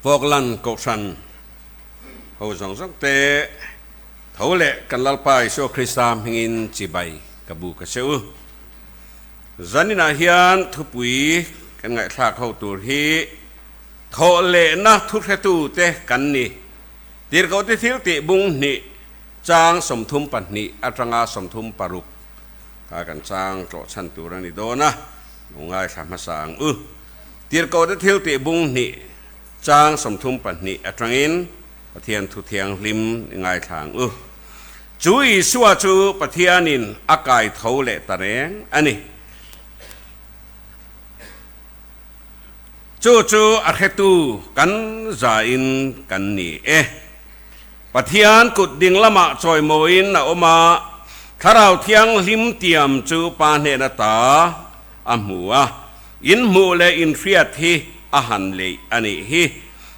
Pawklan Kohhran ho zawng zawng te tho leh kan Lalpa Isua Krista hmingin chibai ka bu ka che u. Zaninah hian thupui kan ngaihthlak ho tur hi thawh lehna thuhretu te kan ni. Tirhkohte thil tih bung hnih chang 32 atanga 36 kha kan chang tlawh chhan tur a ni dawn a, lo ngaithla hmasa ang u. Tirhkohte thil tih bung hnih chang 32 atangin Pathian thu thianghlim i ngaithla ang u. Chu Isua chu Pathianin a kai tho leh ta reng a ni. Chu chu a hretu kan zain kan ni e. Pathian kut ding lamah chawimawiin a awm a, Thlarau Thianghlim tiam chu Pa hnen ata a hmu a, in hmuh leh in hriat hi a han leih a nih hi.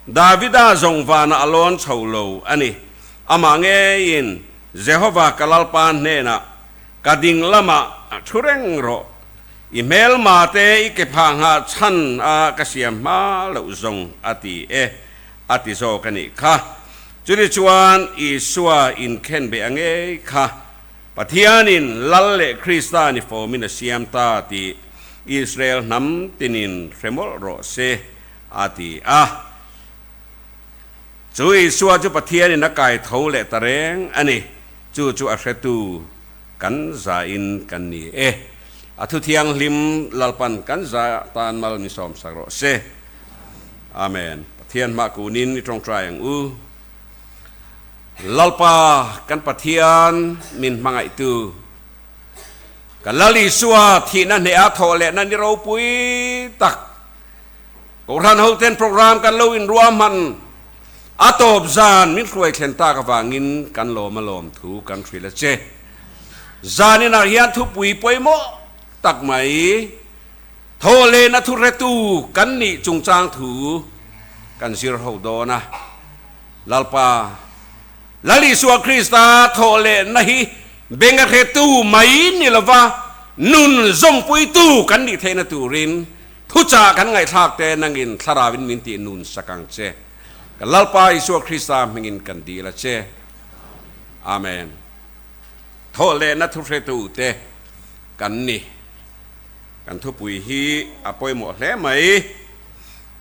Davida zawng vanah a lawn chho lo a ni. Amah ngeiin Jehova ka Lalpa hnenah ka ding lamah thu reng rawh. I hmelma te i ke phah nghah chhan a ka siam hma loh zawng a ti e, a ti zawk a nih kha. Chuni chuan Isua inkhen beh a ngei kha. Pathianin Lal leh Krista ni fawmin a siam ta tih Israel hnam tinin hre mawlh rawh se, a ti a. Chu Isua chu Pathianin a kai tho leh ta reng a ni. Chu chu a hretu. Kan za in kan ni e. A thu thianghlim Lalpan kan za tan mal mi sawm sak rawh se. Amen. Pathian hmah kunin i tawngtai ang u. Lalpa kan Pathian min hmangaihtu, kan Lal Isua thihna hneh a thawh lehna ni ropui tak, Kohhran hoten program kan lo inruahman a tawp zan min hruai thlen tak avangin kan lawm a lawm thu kan hrilh a che. Zaninah hian thupui pawimawh tak mai thawhlehna thuhretu kan nih chungchang thu kan zir ho dawn a. Lalpa, Lal Isua Krista thawhlehna hi benga hretu mai ni lova nun zawmpuitu kan nih theihna turin Thuchah kan ngaihthlak te nangin Thlarauin min tih nun sak ang che. Kan Lalpa Isua Krista hmingin kan dil a che. Amen. Thawhlehna thuhretu te kan ni. Kan thupui hi a pawimawh hle mai.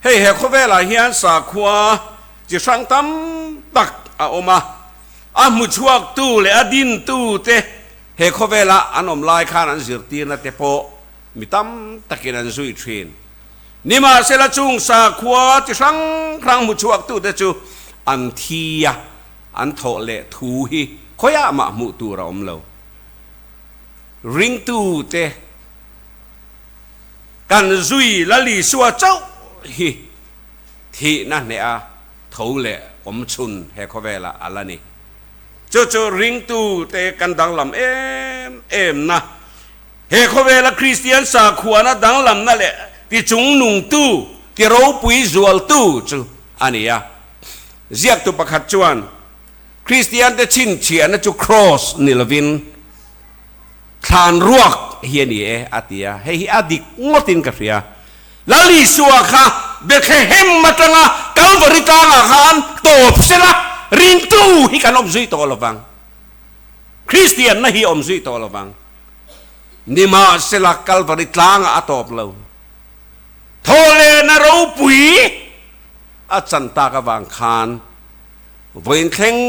Hei he khawvelah hian sakhua chi hrang tam tak a awm a. A hmuchhuaktu leh a dintu te he khawvela an awm lai khan an zirtirna te pawh Mi tam takin an zui thin. Nimahsela chung sakhua chi hrang hrang hmu chhuaktute chu an thi a, an thawh leh thu hi khawiah mah hmuh tur a awm lo. Ringtute kan zui Lal Isua chauh hi thihna hneha tho leh awm chhun he khawvelah a la ni. Chu chu ringtute kan danglam em em na. He khawvela Kristian sakhuana danglamna leh tichungnungtu, tiropui zualtu chu a ni a. Ziaktu pakhat chuan, Kristiante chhinchhiahna chu kraws ni lovin thlan ruak hi a ni e, a ti a. Hei hi a dik ngawtin ka hria. Lal Isua kha Bethlehem atanga Kalvari tlangah khan tawp sela ringtu hi kan awm zui tawh lovang. Kristianna hi awm zui tawh lovang. Nimahsela Kalvari tlangah a tawp lo. Thawhlehna ropui a chan tak avang khan vawiin thleng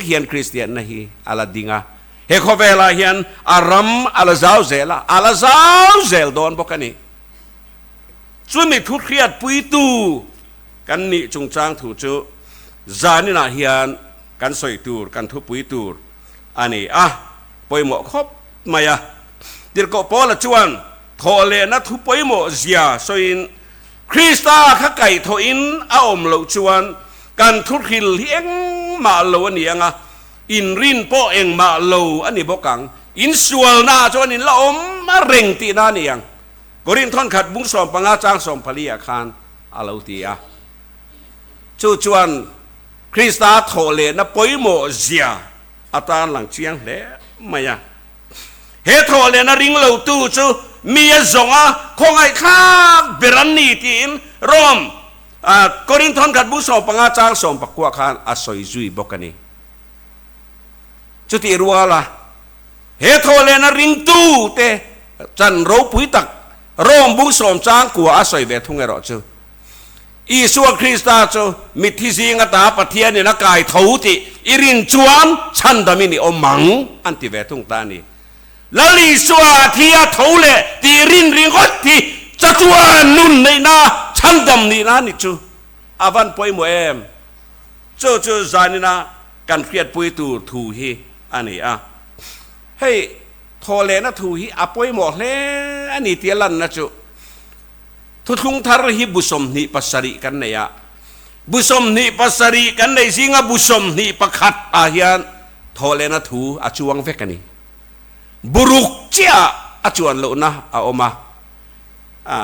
hian Kristianna hi a la ding a, he khawvelah hian a ram a la zau zel a, a la zau zel dawn bawk a ni. Chumi thu hriatpuitu kan nih chungchang thu chu zaninah hian kan sawi tur, kan thupui tur a ni a, pawimawh khawp mai a. Tirhkoh Paula chuan thawhlehna thu pawimawh zia sawiin, Krista kha kaihthawhin a awm loh chuan kan thuhril hi engmah lo a ni ang a, inrin pawh engmah lo a ni bawk ang. Insualnaah chuan in la awm a reng tihna a ni ang. Korinth thawnkhat bung 15 chang 14 ah khan a lo ti a. Chu chuan Krista thawhlehna pawimawh zia a tan lang chiang hle mai a. He thawhlehna ring lotu chu mi a zawng a, khawngaihthlak ber an ni tiin Rom. Korinthon khat bung 15 chang 19 khan a sawi zui bawk a ni. Chutih ruala he thawhlehna ringtu te chan ropui tak Rom bung 10 chang 9 a sawi ve thung erawh chu Isua Krista chu mitthi zing ata Pathianin a kai tho tih i rin chuan chhandamin i awm ang an ti ve thung ta a ni. Lal Isua a thi a tho leh tih rin ringawt hi chatuan nun neihna chhandam nihna a ni chu a van pawimawh em? Chu chu zanina kan hriatpui tur thu hi a ni a. Hei thaw lehna thu hi a pawimawh hle a ni tia lanna chu Thuthlung thar hi bu 27 kan nei a. Bu 27 kan neih zinga bu 21 ah hian thaw lehna thu a chuang vek a ni. Buruk chiah a chuan lohna a awm a, a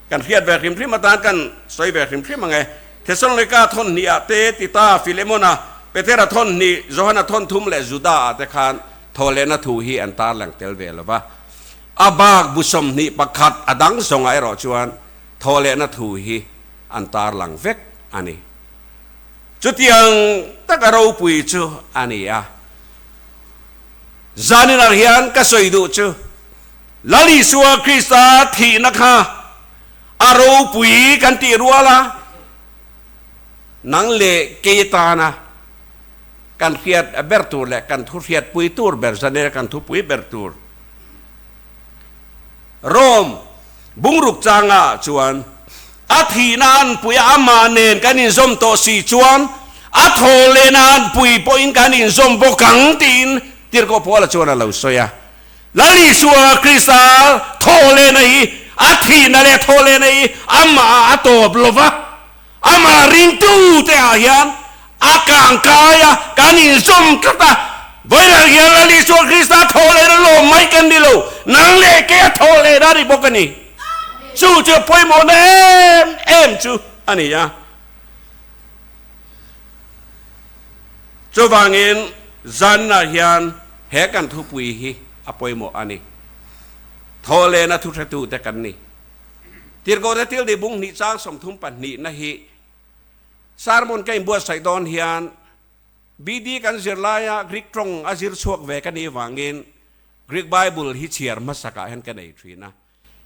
kan hriat ve hrim hrim atan kan sawi ve hrim hrim ang e. Thesalonika thawn hnihah te, Tita, Filemona, Petera thawn hnih, Johana thawn thum leh Juda ah te khan thawhlehna thu hi an tarlang tel ve lo va. A bak bu 21 a dang zawngah erawh chuan thawhlehna thu hi an tarlang vek a ni. Chutiang taka ropui chu a ni a. Zaninah hian ka sawi duh chu Lal Isua Krista thihna kha a ropui kan tih rual a, nang leh kei atana kan hriat ber tur leh kan thu hriatpui tur ber, zanina kan thupui ber tur Rome bungruk changah chuan a thihna an pui a, amah nen kan inzawm tawh si chuan a thaw lehna an pui pawhin kan inzawm bawk ang tiin Tirhkoh Paula chuan a lo sawi a. Lal Isua Krista thaw lehna hi a thihna leh thaw lehna hi amah a tawp lo va, amah ringtute ah hian a kangkai a, kan inzawm tlat a. Vawilah hian Lal Isua Krista thaw lehna lawm mai kan ni lo, nang leh kei a thaw lehna a ni bawk a ni. Chu chu a pawimawhna em em chu a ni a. Chuvangin zanah hian he kan thupui hi a pawimawh a ni. Thaw lehna thuhretute kan ni. Tirhkohte thil tih bung hnih chang 32 na hi sermon ka inbuatsaih dawn hian BD kan zir laia Greek tawng a zir chhuak ve ka nih vangin Greek Bible hi chhiar hmasakah hian ka nei thin a.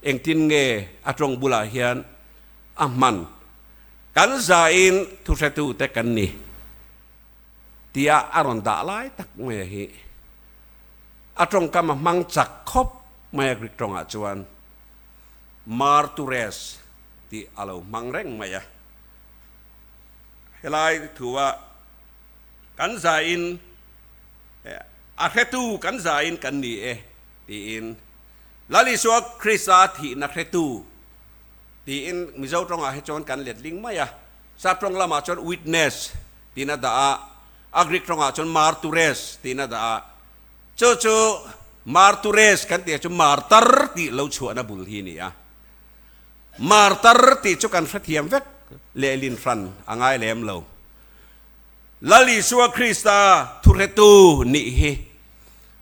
Engtin nge a tawng bulah hian a hman? Kan zain thuhretute kan ni tia a rawn dah lai tak mai a hi. A tawngkam a hmang chak khawp mai a Greek tawngah chuan martures tih a lo hmang reng mai a. Helai thua kan zain a hretu kan zain kan ni e tiin Lal Isua Krista thihna hretu tiin Mizo tawngah hi chuan kan let ling mai a, Sap tawng lamah chuan witness tiin a dah a, a Greek tawngah chuan martures tiin a dah a. Chu chu martures kan tih chu martar tih lo chhuahna bul hi a ni a. Martar tih chu kan hrethiam vek lehlin hran a ngai lem lo. Lal Isua Krista thuhretu nih hi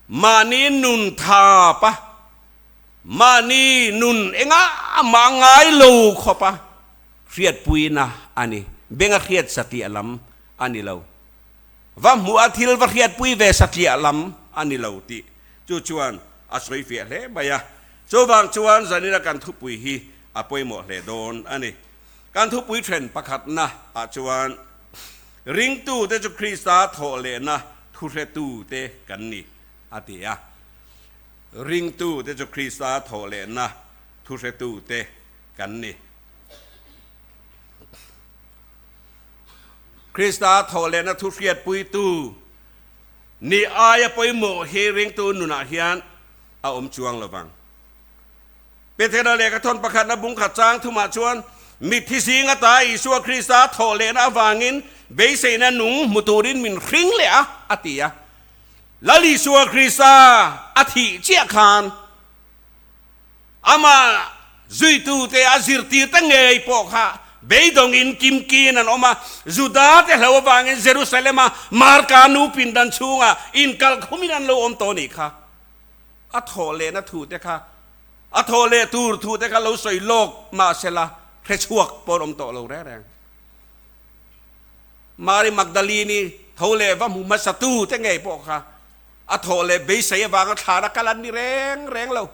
mahni nun thap a, mahni nun engah mah ngai lo khawp a hriatpuina a ni. Benga hriat satliah lam a ni lo. Va hmuh a thil va hriatpui ve satliah lam a ni lo tih chu chuan a sawi fiah hle mai a. Chuvang chuan zanina kan thupui hi a pawimawh hle dawn a ni. Kan thupui then pakhatna ah chuan ringtute chu Krista thawh lehna thuhretute kan ni, a ti a. Ringtute chu Krista thawh lehna thuhretute kan ni. Krista thawh lehna thuhriatpuitu ni aia pawimawh hi ringtu nunah hian a awm chuang lovang. Petera lehkha thawn pakhatna bung khat chang thumah chuan, Mitthi zing ata Isua Krista thawh lehna avangin beiseina nung hmu turin min hring leh a, a ti a. Lal Isua Krista a thih chiah khan amah zuitute a zirtirte ngei pawh kha beidawngin kimkin an awm a. Judate hlo avangin Jerusalem-a Marka nu pindan chhungah inkalkhumin an lo awm tawh nih kha. A thawh lehna thute kha, a thawh leh tur thute kha lo sawi lawk mahsela hre chhuak pawh an awm tawh lo reng reng. Mari Magdalini tho leh va hmu hmasa tu te ngei pawh kha a thawh leh beisei avanga thlan a kal an ni reng reng lo.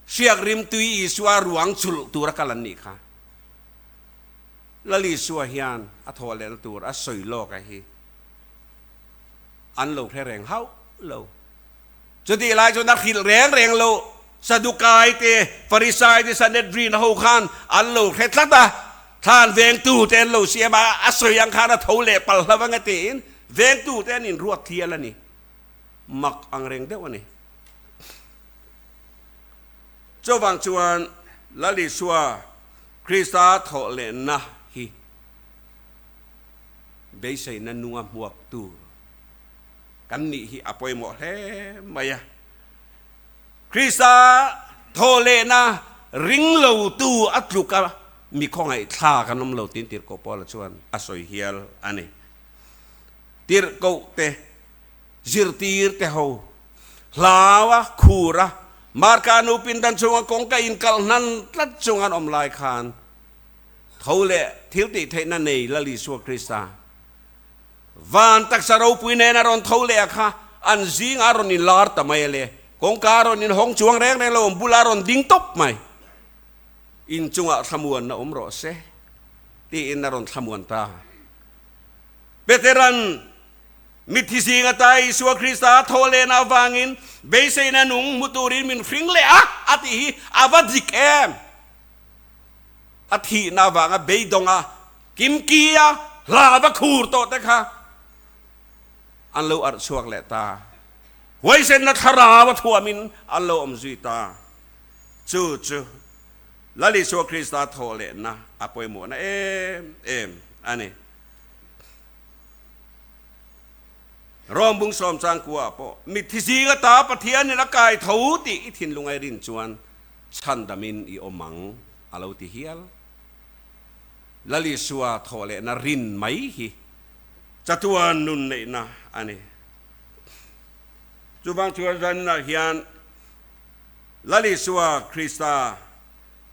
Hriak rimtui Isua ruang chulh tura kal an nih kha. Lal Isua hian a thawh lehna tur a sawi lawk a hi an lo hre reng hauh lo. Chutih lai chuan a hrilh reng reng lo. Sadukai te, Farisai te, Sanhedrin ho khan an lo hre tlat a, thlan vengtu te an lo siam a, a sawi ang khan a tho leh pal hlo ang a tiin vengtu te an inruat thial a ni. Mak ang reng deuh a ni. Chuvang chuan Lal Isua Krista thawh lehna hi beiseina nunga hmuak tur kan nih hi a pawimawh hle mai a. Krista thawh lehna ring lotu a tluk a, mi khawngaihthlak an awm lo tiin Tirhkoh Paula chuan a sawi hial a ni. Tirhkoh te zirtir te ho hlau a, khur a, Marka nu pindan chunga kawngka inkalh hnan tlat chung an awm lai khan tho leh thil tih theihna nei Lal Isua Krista van taksa ropui nen a rawn tho leh a kha an zingah a rawn inlar ta mai a le, kawngka a rawn inhawng chuang reng reng lo, an bulah a rawn ding tawp mai. Inchungah thlamuanna awm rawh se tiin a rawn thlamuan ta. Peteran Mithi zing ata Isua Krista a thaw lehna avangin beiseina nung hmu turin min hring leh a, a tih hi a va dik em? A thihna avanga beidawnga kimkia hla va khur tawh te kha an lo arh chhuak leh ta. Huaisenna thlarau a thuamin an lo awm zui ta. Chu chu Lal Isua Krista thaw lehna a pawimawhna em em a ni. Rawmbung sawmchang kuaah pawh mitthi zing ata Pathianin a kai tho tih i thinlung ai rin chuan chhandamin i awm ang a lo ti hial. Lal Isua thawh lehna rin mai hi chatuan nun neihna a ni. Chuvang chuan zaninah hian Lal Isua Krista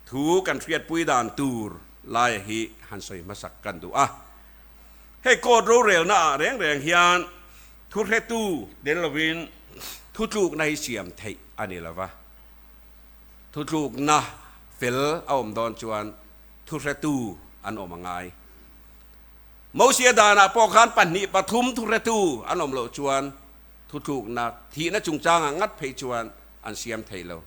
thu kan hriatpui dan tur laia hi han sawi hmasak kan duh a. Hei court rorelna ah reng reng hian thuhretu tel lovin thutlukna hi siam theih a ni lova, thutlukna fel a awm dawn chuan thuhretu an awm a ngai. Mosia danah pawh khan pahnih pathum thuhretu an awm loh chuan thutlukna thihna chungchangah ngat phei chuan an siam thei lo.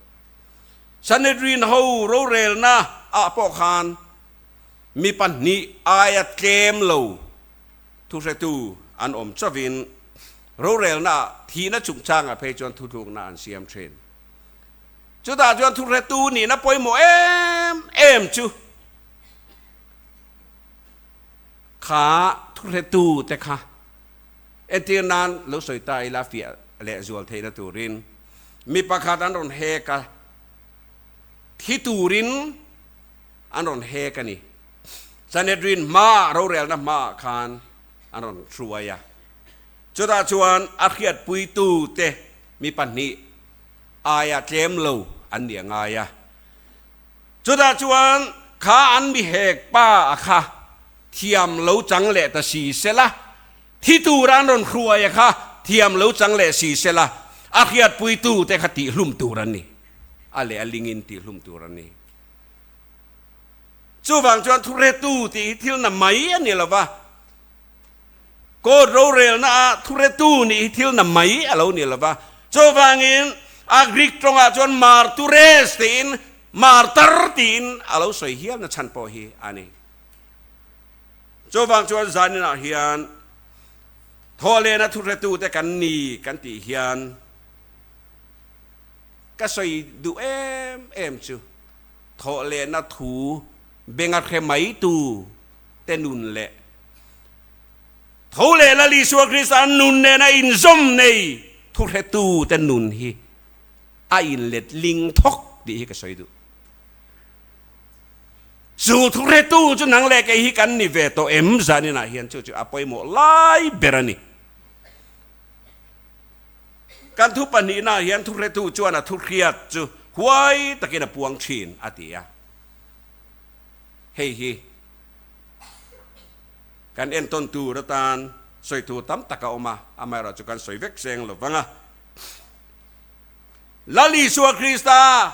Sanhedrin ho rorelna ah pawh khan Mi pahnih aia tlem lo thuhretu an awm chauhin rorelnaah thihna chungchangah phei chuan thutlukna an siam thin. Chutah chuan thuhretu nihna pawimawh em em chu kha thuhretu te kha entir nan lo sawi ta ila fiah leh zual theihna turin mi pakhat an rawn hek a, thi turin an rawn hek a ni. Sanhedrin hmaah, rorelna hmaah khan an rawn hruai a. Chutah chuan a hriatpuitute mi pahnih aia tlem lo an nih a ngai a. Chutah chuan kha an mi hek pa a kha thiam lo chang leh ta si sela, thi tura an rawn hruai a kha thiam lo chang leh si sela, a hriatpuitute kha tihhlum tur an ni. A leh a lingin tihhlum tur an ni. Chuvang chuan thuretu tih hi thil na mai a ni lo va, court rorelna ah thuretu nih hi thil na mai a lo ni lo va. Chuvangin a Greek tawngah chuan martures tiin martar tiin a lo sawi hial na chhan pawh hi a ni. Chuvang chuan zaninah hian thawhlehna thuretute kan ni kan tih hian ka sawi duh em em chu thawh lehna thu benga hre mai tu te nun leh tho leh Lal Isua Krista nun nena inzawm nei thu hretu te nun hi a inlet ling thawk tih hi ka sawi duh. Chu thu hretu chu nang leh kei hi kan ni ve tawh em zaninah hian chu chu a pawimawh lai ber a ni. Kan thu pahnihnaah hian thuhretu chuan a thuhriat chu huai takin a puang thin, a ti a. Hei hi Kan entawn tur atan sawi tur tam tak a awm a, amaherawhchu kan sawi vek seng lo vang a. Lal Isua Krista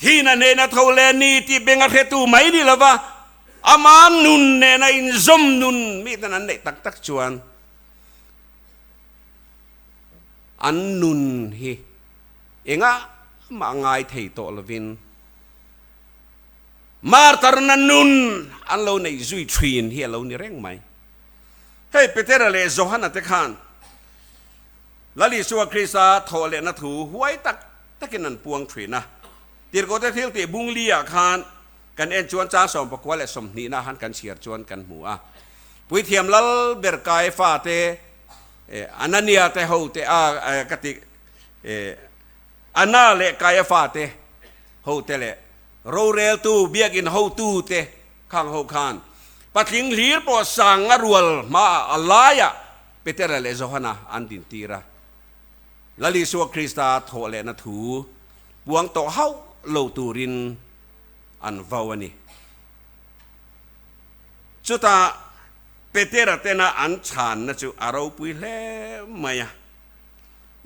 thihna hnena tho leh ni tih beng a hretu mai ni lova, ama nun nena inzawm nun miten an neih tak tak chuan an nun hi engah mah ngai thei tawh lovin Martarna nun an lo neih zui thin hi a lo ni reng mai. Hei Petera leh Johana te khan Lal Isua Krista thawh lehna thu huai tak takin an puang thin a. Tirhkohte thil tih bung li-ah khan kan en chuan chang 19 leh 20 na han kan chhiar chuan kan hmu a. Puithiam Lal ber Kaifa te, Anania te ho te a ka ti Anna leh Kaiafa te ho te leh Roreltu biakinn hotute khang ho khan patling hlir pawh sang a rual hmaah a laiah Petera leh Johana an dintir a. Lal Isua Krista thawh lehna thu puang tawh hauh lo turin an vau a ni. Chutah Petera tena an chhanna chu a ropui hle mai a.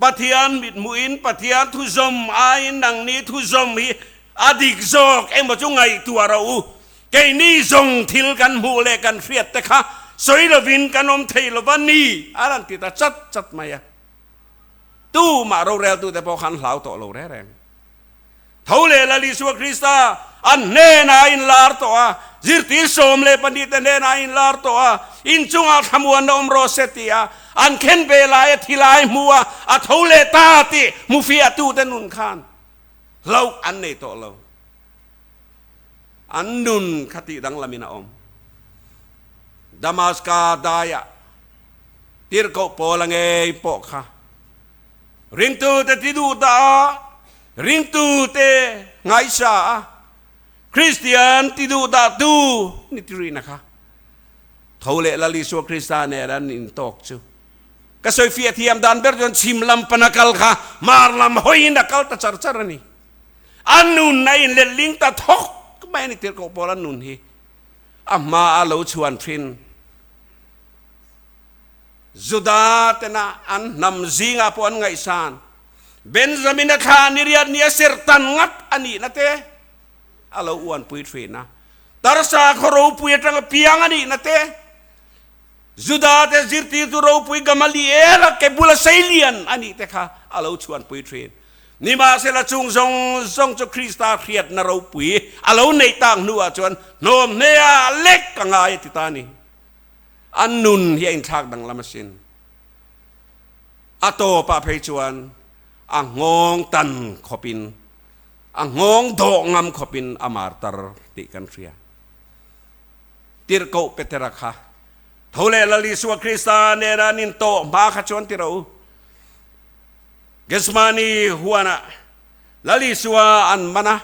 Pathian mithmuhin Pathian thuzawm aiin nangni thuzawm hi a dik zawk emaw chu ngaihtuah rawh u. Keini zawng thil kan hmuh leh kan hriat te kha sawi lovin kan awm thei lo va ni a rawn ti ta chat chat mai a. Tumah roreltute pawh khan hlau tawh lo reng reng. Tho leh Lal Isua Krista an hnenah a inlar tawh a, zirtir 12 te hnenah a inlar tawh a, inchungah thlamuanna awm rawh se ti a, an khen ve laia thi lai hmu a, a tho leh ta tih hmufiahtute nun khan hlauh an nei tawh lo. An nun kha tih danglamin a awm. Damaska daiah tirhkoh pawl a ngei pawh kha Ringtute ti duh dah a, ringtute ngaihsa a, Kristian ti duh dah tu ni ti rihna kha tho leh Lal Isua Krista nen an intawk chu ka sawifiah thiam dan ber chuan chhim lam pana kal kha hmar lam hawiin a kal ta char char a ni. A nun a inletling ta thawk mai a ni tirhkoh pawl a nun hi a hma a lo chhuan thin. Juda tena an hnam zingah pawh an ngaihsan. Benjamina thla ni riat nia serhtan ngat a nihna te a lo uanpui thin a. Tarsa khaw ropui atanga piang a nihna te, Juda te zirtirtu ropui Gamaliela ke bula seilian a nih te kha a lo chhuanpui thin. Nimahsela chung zawng zawng chu Krista hriatna ropui a lo neih tak hnuah chuan hnawm hnea lek a ngai a ti ta a ni. A nun hi a inthlak danglam asin. A tawpah phei chuan a nghawng tan khawpin, a nghawng dawh ngam khawpin a martar tih kan hria. Tirhkoh Petera kha tho leh Lal Isua Krista nena an intawh hma kha chuan ti rawh u. Gethsemane huanah Lal Isua an man a,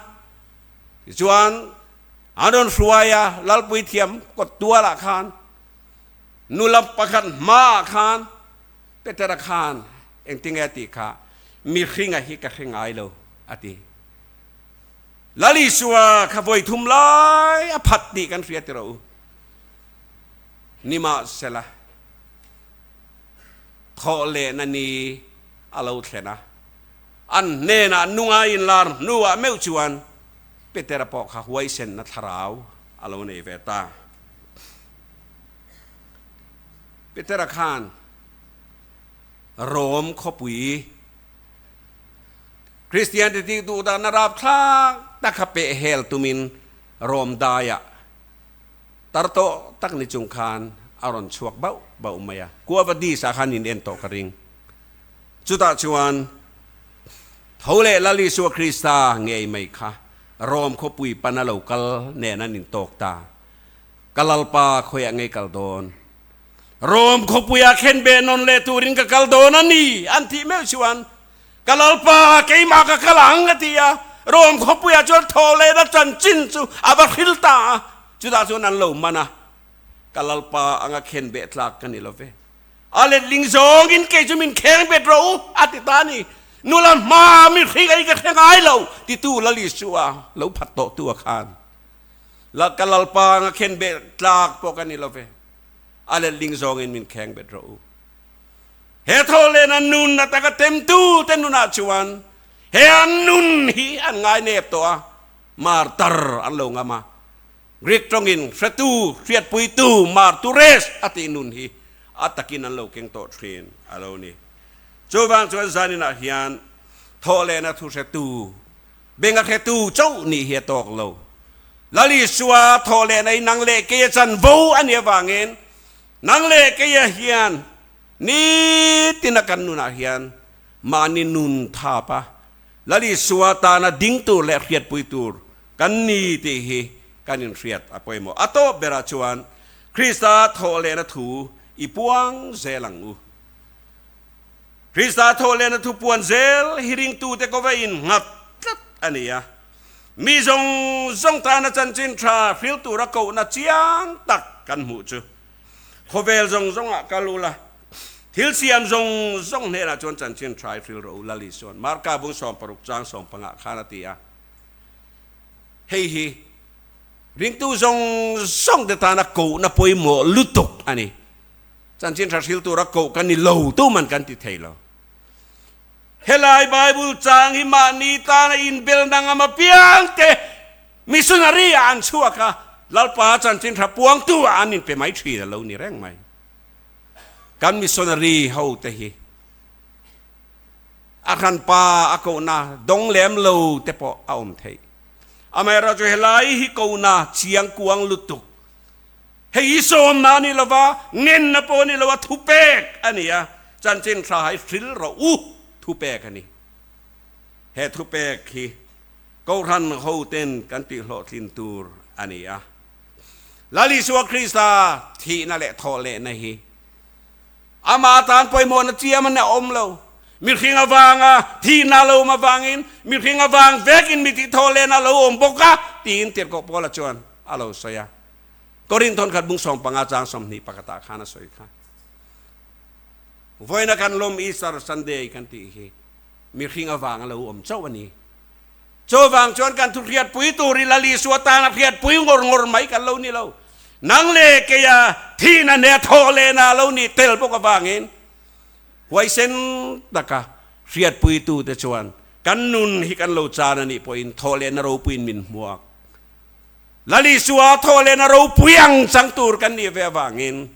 tichuan An rawn hruai a, Lalpui thiam kawt tualah khan nula pakhat hmaah khan Petera khan engtinge a tih kha, Mihringa hi ka hre ngai lo, a ti. Lal Isua kha vawi thum lai a phat tih kan hria tiraw u. Nimahsela, thawh lehna ni a lo thlen a, an hnenah nunga inlar hnuah meuh chuan Petera pawh kha huaisenna thlarau a lo nei ve ta. Petera khan Rom khawpui Kristiante tih duh dahna rapthlak tak kha peh hel tumin Rom daiah tar tawh tak ni chung khan a rawn chhuak bauh bauh mai a. Kuavadis ah khan in en tawh ka ring. Chutah chuan Tho leh Lal Isua Krista ngei mai kha Rom khawpui pana lo kal nen an intawk ta. Ka Lalpa khawiah ngei kal dawn? Rom khawpuiah khen be nawn leh turin ka kal dawn a ni, an tih meuh chuan, Ka Lalpa, keimah ka kal ang, a ti a. Rom khawpuiah chuan tho lehna chanchin chu a va hril ta a. Chutah chuan an lo man a, Ka Lalpa anga khen beh tlak ka ni lo ve. A letling zawngin kei chu min kheng bet rawh u, a ti ta a ni. Nula hma mi hring ei ka hre ngai lo, titu Lal Isua lo phat tawhtu a khan. Ka Lalpa anga khen beh tlak pawh ka ni lo ve. A letling zawngin min kheng bet rawh u. He thawhlehna nun a taka temtu te nunah chuan he an nun hi an ngai nep tawh a, martar an lo ngam a. Greek tawngin hretu, hriatpuitu, martures a tih nun hi a takin an lo keng tawh thin a lo ni. Chuvang chuan zaninah hian thawhlehna thu hretu, benga hretu chauh nih hi a tawk lo. Lal Isua thawhlehna hi nang leh keia chanvo a nih avangin nang leh keia hian nitina kan nunah hian mahni nun thap a, Lal Isua tana ding tur leh hriatpui tur kan ni tih hi kan inhriat a pawimawh. A tawp berah chuan Krista thawhlehna thu i puang zel ang u. Krista thawhlehna thu puan zel hi ringtute kova innghat tlat a ni a. Mi zawng zawng tana chanchin tha hril tura kohna chiang tak kan hmuh chu khawvel zawng zawngah kal ula, thil siam zawng zawng hnenah chuan chanchin tha i hril rawh u, Lal Isua'n Marka bung 60 chang 15 khan a ti a. Hei hi ringtu zawng zawng te tana kohna pawimawh lutuk a ni. Chanchin tha hril tura koh kan ni lo tu man kan ti thei lo. Helai Bible chang hi mahni tana inbel nangam apiang te missionary ah an chhuak a, Lalpa chanchin tha puangtu ah an inpe mai thin a lo ni reng mai. Kan missionary ho te hi a hranpa a kohna dawng lem lo te pawh a awm theih. Amaherawhchu helai hi kohna chiang kuang lutuk. Hei hi sawmna a ni lo va, ngenna pawh a ni lo a, thupek a ni a, chanchin tha hi hril rawh u thupek a ni. He thupek hi Kohhran hoten kan tihhlawhtlin tur a ni a. Lal Isua Krista thihna leh thawhlehna hi Amah tan pawimawhna chiam a awm lo. Mihring avanga thihna a lo awm avangin mihring avang vekin mi tihthawhlehna a lo awm bawk a, tiin Tirhkoh Paula chuan a lo sawi a. Korin thawnkhat bung 15 chang 20 pakhatah khan a sawi kha. Vawiina kan lawm Easter Sunday kan tih hi mihring avanga lo awm chauh a ni. Chuvang chuan kan thu hriatpui tur i Lal Isua tana hriatpui ngawr ngawr mai kan lo ni lo. Nang leh keia thihna neh thawh lehna a lo nih tel bawk avangin huaisen taka hriatpuitute chuan kan nun hi kan lo chan a nih pawhin thawh lehna ropuiin min hmuak. Lal Isua thawh lehna ropui ang chang tur kan nih ve avangin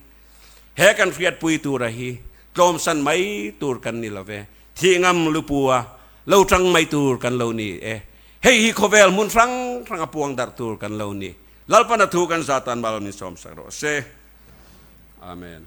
he kan hriatpui tura hi tlawmsan mai tur kan ni lo ve. Thih ngam lupua lo tang mai tur kan lo ni e. Hei hi khawvel hmun hrang hranga puang darh tur kan lo ni. Lalpana thu kan zatan mal min sawmsak rawh se. Amen.